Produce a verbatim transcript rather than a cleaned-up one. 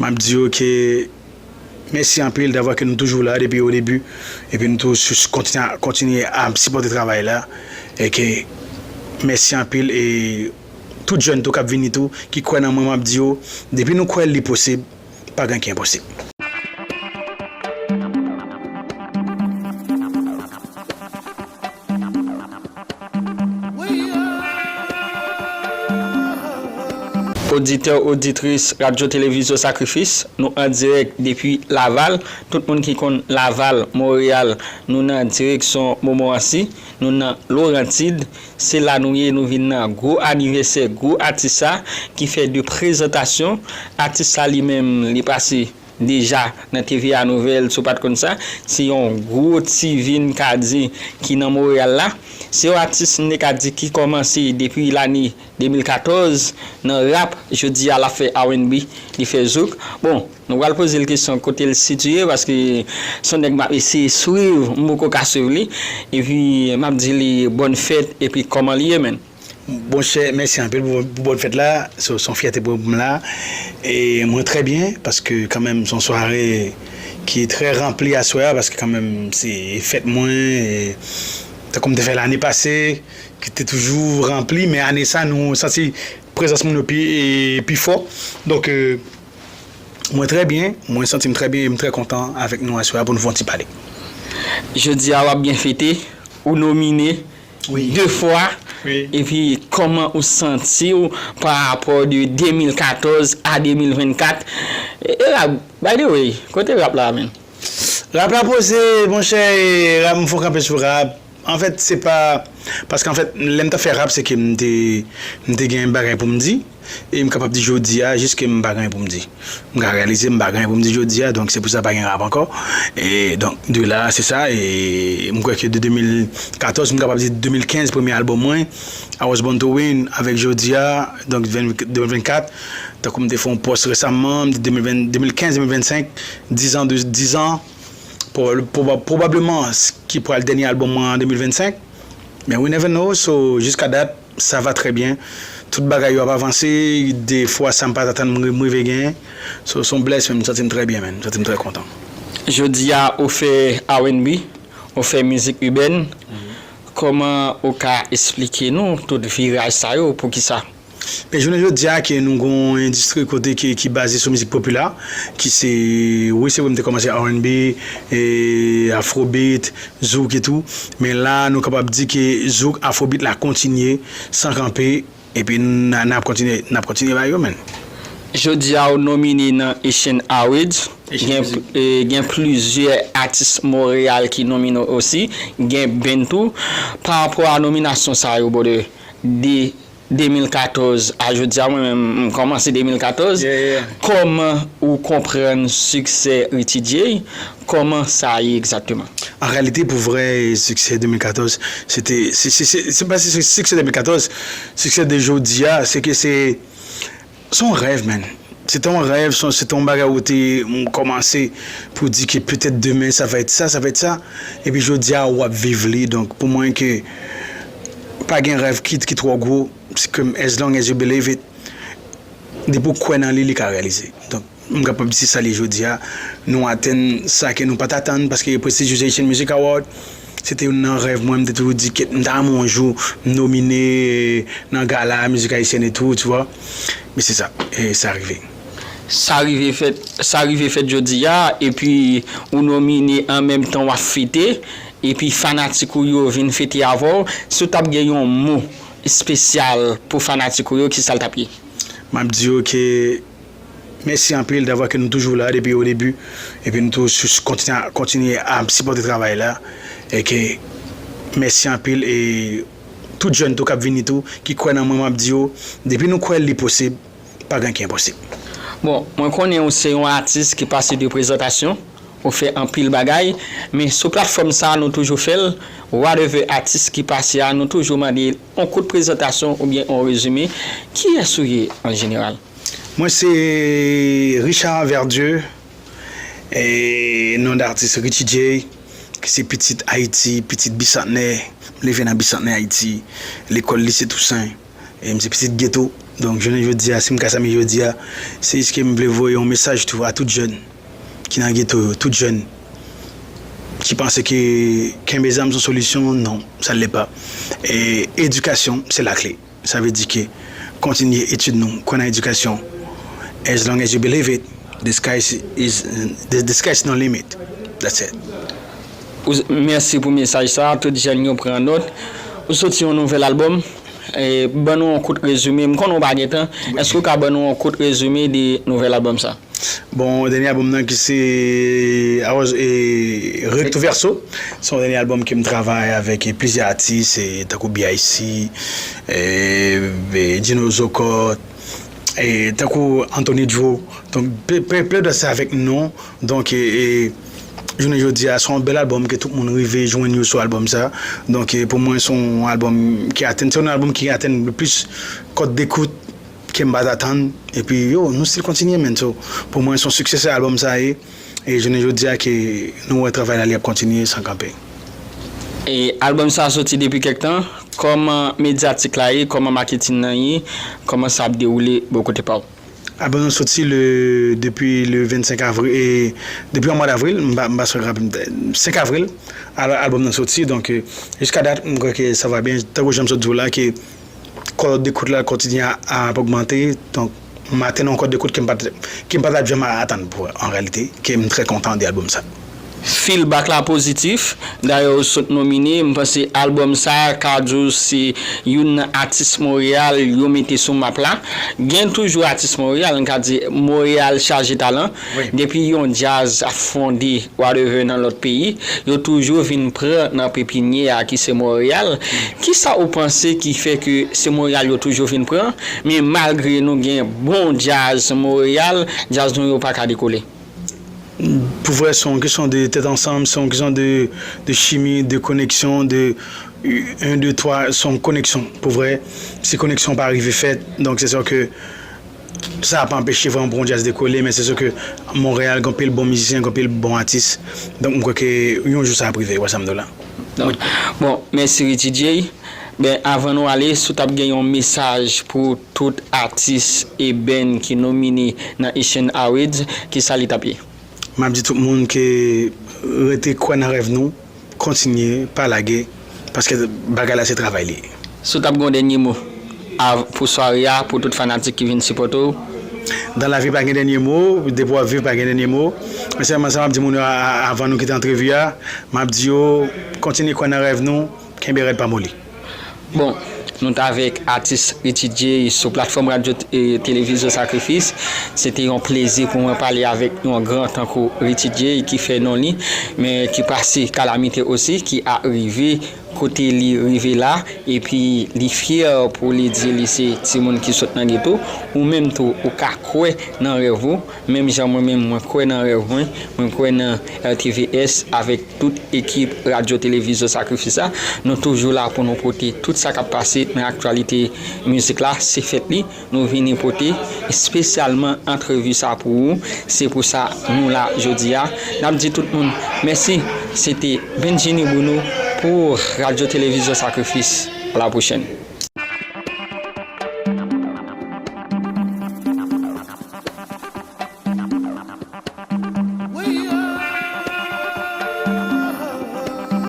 M ap di yo ke mèsi anpil davwa ke nou toujou la depi o debi, epi nou toujou kontinye, kontinye a sipòte travay la, e ke mèsi anpil, e tout jèn tou k ap vini tou, ki kwè nan mwen, m ap di yo, depi nou kwè li posib, pa gen ki enposib. Oditè, oditris Radyo Televizyon Sakrifis, nou an dirèk depi Laval. Tout moun ki konn Laval, Monreyal, nou nan direksyon Montmorency, nou nan Laurentide. Se la nou ye, nou vin nan gwo anivèsè gwo atis sa ki fè de prezantasyon. Atis sa li menm, li pase deja nan T V A Nouvèl, si w pa t konn sa. Se yon gwo ti vil, m ka di, ki nan Monreyal la. Se yon atis, m te ka di, ki kòmanse depi lane de mil katòz nan rap. Jodi a, l ap fè R and B, li fè zouk. Bon, nou pral poze l kesyon kote l sitiye, paske se yon nèg m ap eseye swiv, m poko ka swiv li. Epi, m ap di li bòn fèt, epi kòman li ye, menn? Monchè, mèsi anpil pou, pou bòn fèt la. Se, se yon fyète pou mwen la. E mwen trè byen, paske kanmenm se yon sware ki trè ranpli aswè a, paske kanmenm se fèt mwen, e tankou m te fè lane pase, ki te toujou ranpli, men ane sa, nou santi prezans moun yo pi, e, pi fò. Donk, e, mwen trè byen, mwen santi m trè byen, e m trè kontan avèk nou aswè a pou nou fè yon ti pale. Jodi a, w ap byen fete, ou nomine Wi. de fwa. Wi. Epi, kòman ou santi w pa rapò de de mil katòz a de mil vennkat? E, e rap, by the way, kote rap la, menn? Rap la poze, monchè, e rap, m fè kanpe sou rap. Anfèt, se pa, paske anfèt, lè m t ap fè rap, se ke m te, m te gen bagay pou m di. E m kapab di jodi a, jis ke m pa gen anyen pou m di. M ka reyalize m pa gen anyen pou m di jodi a, donk se pou sa pa gen rap ankò. E donk, de la, se sa, e m kwè ke de de mil katòz, m kapab di de mil kenz, premye albòm mwen, I Was Born to Win, avèk jodi a, donk, ven-, de mil vennkat, tankou m te fè yon pòs resaman, m di de mil ven, de mil kenz, de mil vennsenk, diz an, de, diz an, pwobab-, pwobab-, pwobableman, s-, ki pral dènye albòm mwen an de mil vennsenk. Men we never know, so, jiska dat, sa va trè byen. Tout bagay yo ap avanse, de fwa sa m pa t atann m ri-, m rive genyen. So, se yon blessing, m santi m trè byen, man. M santi m trè kontan. Jodi a, ou fè R and B, ou fè mizik ibèn. Kòman ou ka esplike nou tout viraj sa yo? Poukisa? Men jounen jodi a, ke nou gen yon endistri kote ke, ki baze sou mizik popilè, ki se, wi, se vre, m te kòmanse R and B, e, afrobeat, zouk e tou. Men la, nou kapab di ke zouk, afrobeat la kontinye san kanpe, epi n a, n ap kontinye, n ap kontinye bay yo, menn. Jodi a, ou nomine nan Asian Awards. Asian Gen, Music. E, gen plizyè atis Monreyal ki nomine osi. Gen band tou. Pa rapò a nominasyon sa yo, brother, de de mil katòz a jodi a, mwen menm, m kòmanse de mil katòz. Yeah, yeah. Kòman ou konprann siksè Richie Jay? Kòman sa ye egzakteman? An reyalite, pou vrè, siksè de mil katòz, se te, se, se, se, se pa si se siksè de mil katòz, siksè de jodi a, se ke se, se yon rèv, man. Se te yon rèv, se, se te yon bagay ou te, m kòmanse pou di ke petèt demen, sa va èt sa, sa va èt sa. Epi jodi a, w ap viv li. Donk, pou mwen, ke pa gen rèv ki, ki twò gwo, se ke as long as you believe it, depi w kwè nan li, li ka reyalize. Donk, m kapab di se sa li jodi a. Nou atenn sa ke nou pa t atann, paske Prestigious Haitian Music Award, se te youn nan rèv mwen, m te toujou di ke m ta renmen yon jou m nomine nan gala mizik ayisyèn e tou, tu vois. Men se sa, e sa rive. Sa rive fèt, sa rive fèt jodi a, epi ou nomine an menm tan w ap fete, epi fanatik ou yo vin fete avè w. Si w t ap gen yon mo espesyal pou fanatik ou yo, kisa l t ap ye? M ap di yo ke mèsi anpil davwa ke nou toujou la depi o debi, epi nou toujou kontinye, kontinye a sipòte travay la, e ke mèsi anpil, e tout jèn tou k ap vini tou, ki kwè nan mwen, m ap di yo, depi nou kwè li posib, pa gen ki enposib. Bon, mwen konnen ou se yon atis ki pase de prezantasyon, ou fè anpil bagay, men sou platfòm sa a nou toujou fè l, whatever atis ki pase a, nou toujou mande yon kout prezantasyon oubyen yon rezime. Kiyès ou ye an jeneral? Mwen se Richard Verdieu, e non d atis Richie Jay, ki se pitit Ayiti, pitit Bisantnè. M leve nan Bisantnè, Ayiti, lekòl Lise Tousen. E m se pitit geto. Donk, jounen jodi a, si m ka sa m ye jodi a, se jis ke m vle voye yon mesaj tou a tout jèn ki nan geto yo, tout jèn ki panse ke kenbe zam se yon solisyon, non, sa l ye pa. E edikasyon, se lakle. Sa vle di ke kontinye etid nou, kwè nan edikasyon. As long as you believe it, the sky is, is, the, the sky is no limit. That's it. Ou, mèsi pou mesaj sa, tout jèn yo pran nòt. Ou soti yon nouvèl albòm, e, ban nou yon kout rezime. M konnen w pa gen tan, èske w ka ban nou yon kout rezime de nouvèl albòm sa? Bon, dènye albòm nan ki se Awoz e Recto Verso. Se yon dènye albòm ke m travay avèk plizyè atis, e, tankou B I C, e, e, Djino Zokòt, e, tankou Anthony Dro. Donk, ple- ple- plede se avèk nou. Donk, e, e, jounen jodi a, se yon bèl albòm ke tout moun rive jwenn yo sou albòm sa. Donk, e, pou mwen, se yon albòm ki atenn, se yon albòm ki atenn le plis kòd dekout ke m pa t atann. Epi, yo, nou still kontinye, man. So, pou mwen, se yon sikse sa albòm sa ye. E jounen jodi a ke nou wè travay la, li ap kontinye san kanpe. E albòm sa a soti depi kèk tan. Kòman medyatik la ye? Kòman maketin nan ye? Kòman sa ap dewoule bò kote pa w? Albòm nan soti le, depi le vennsenk avril, e depi an mwa davril, m pa, m pa sot raple m, senk avril, al- albòm nan soti, donk, e, jiska dat, m kwè ke sa va byen, tankou jan m sot di w la, ke kòd dekout la kontinye a, a ap ogmante, donk, m atenn yon kòd dekout ke m pa t, ke m pa t ap janm atann pou, an reyalite, ke m trè kontan de albòm sa. Feedback la pozitif. Dayè, ou sot nomine, m panse albòm sa a ka di w se youn nan atis Monreyal yo mete sou map la. Gen toujou atis Monreyal, n ka di Monreyal chaje talan. Depi yon djaz ap fonde whatever nan lòt peyi, yo toujou vin pran nan pepinyè a ki se Monreyal. Kisa ou panse ki fè ke se Monreyal yo toujou vin pran, men malgre nou gen bon djaz Monreyal, djaz nou yo pa ka dekole? Pou vrè, se yon kesyon de tèt ansanm, se yon kesyon de, de chimi, de koneksyon, de un, deux, trois, se yon koneksyon. Pou vrè, si koneksyon pa rive fèt, donk se sè ke sa pa anpeche vrèman pou yon djaz dekole, men se sè ke Monreyal gen anpil bon mizisyen, gen anpil bon atis. Donk, m kwè ke yon jou sa ap rive, w wè sa m di w la. Bon, mèsi Richie Jay. Ben, avan nou ale, si w t ap gen yon mesaj pou tout atis e band ki nomine nan Asian Awards, kisa li t ap ye? M ap di tout moun ke rete kwè nan rèv nou, kontinye, pa lage, paske bagay la se travay li ye. Si w t ap gen yon dènye mo a, pou sware a, pou tout fanatik ki vin sipòte w? Dan lavi pa gen dènye mo, depi w ap viv pa gen dènye mo. Men sèlman sa m ap di moun yo a- a- avan nou kite antrevi a, m ap di yo, kontinye kwè nan rèv nou, kenbe rèd pa moli. Bon, nou t avèk atis Richie Jay sou platfòm radyo e televizyon Sakrifis. Se te yon plezi pou mwen pale avèk yon gran tankou Richie Jay ki fè non li, men ki pase kalamite osi, ki a rive kote li rive la, epi li fyè pou li di li se timoun ki sot nan geto. Ou menm tou, ou ka kwè nan rèv ou, menm jan mwen menm mwen kwè nan rèv mwen, mwen kwè nan R T V S avèk tout ekip radyo televizyon Sakrifis la. Nou toujou la pou nou pote tout sa k ap pase nan aktyalite mizik la, se fèt li. Nou vini pote espesyalman antrevi sa pou ou. Se pou sa nou la jodi a. N ap di tout moun mèsi. Se te Benjini Bruno pou radyo televizyon Sakrifis. A la pwochèn.